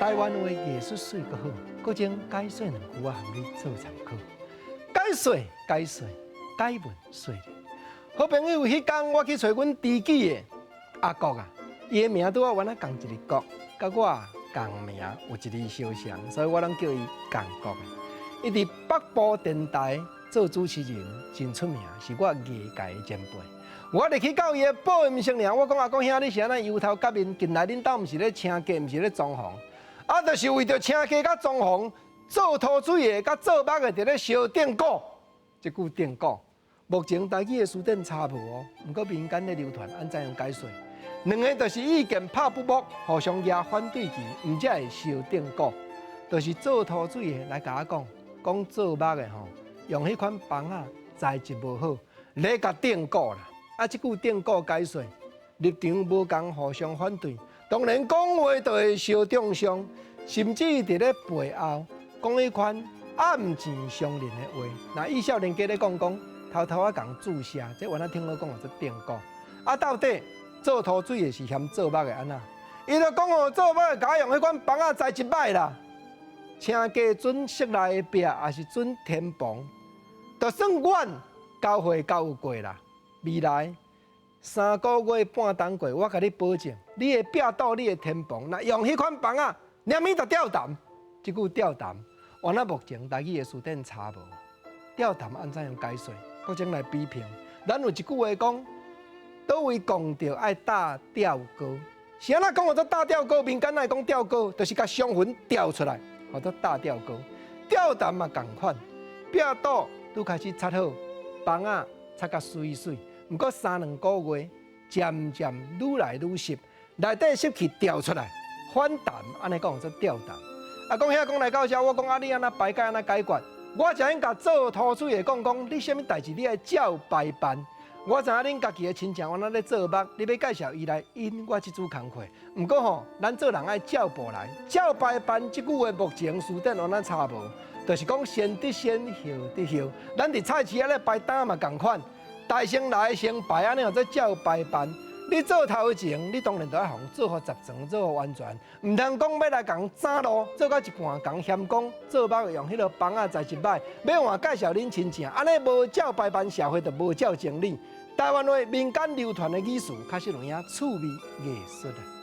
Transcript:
台灣話藝術媠閣好，閣將解說兩句我含你做參考。解說解說解文說。好朋友，彼工我去揣阮知己的阿國啊，伊的名拄仔原來仝一个國，佮我仝名有一字相像，所以我攏叫伊仝國的。伊佇北部電台做主持人，真出名，是我藝界的前輩。我入去到伊的報音室爾，我講阿國兄，你是按怎油頭革面？近來恁兜毋是咧請家，毋是咧裝潢，啊，就是為著請家佮裝潢，做塗水的佮做木的佇咧相典故，這句典故，目前台語的辭典查無哦，毋過民間咧流傳，按怎樣解說？兩个就是意見拍不睦，互相舉反對旗，毋才會相典故。就是做塗水的來共我講，講做木的吼，用彼款枋仔材質無好，咧共典故啦。啊，這句典故解說，立場無仝，互相反對，當然講話就會相中傷，甚至佇咧背後講彼款暗箭傷人的話。若以少年家咧講講，偷偷仔共注射，這原來聽我講叫做典故。啊，到底做塗水的是嫌做木的按怎？伊就講哦，做木的共用彼款枋仔材質歹啦，請家準室內的壁，抑是準天棚，就算阮交會交有過啦。未來3個月半冬過，我共你保證，你的壁堵，你的天棚，若用彼款枋仔，連物就吊澹。這句吊澹，原來目前台語的辭典查無。吊澹按怎樣解說？閣將來比評。咱有一句話講，佗位講著愛打吊高？是按怎講叫做打吊高？民間愛講吊高，就是共傷痕吊出來，叫做打吊高。吊澹嘛仝款，壁堵拄開始擦好，枋仔擦甲媠媠。毋過三兩個月，漸漸愈來愈濕，內底濕氣掉出來，反彈，按呢講做吊澹。啊，講遐講來到遮，我講啊，你按怎排解按怎解決？我才應共做塗水的講講，你啥物代誌你愛照排辦。我知影恁家己的親情，原來咧做木，你欲介紹伊來引我這組工課。毋過吼，咱做人愛照步來，照排辦這句話目前辭典原來查無，就是講先得先，後得後。咱佇菜市仔咧排擔嘛仝款。大先來先排，按呢叫做照排辦。你做頭前，你當然都愛予做予十全，做予完全。毋通講欲來共斬路，做到一半共嫌講做木用彼个枋仔材質歹，欲換介紹恁親戚，按呢無照排辦，社會就無照情理。台灣話民間流傳的語詞，確實有影趣味藝術啊。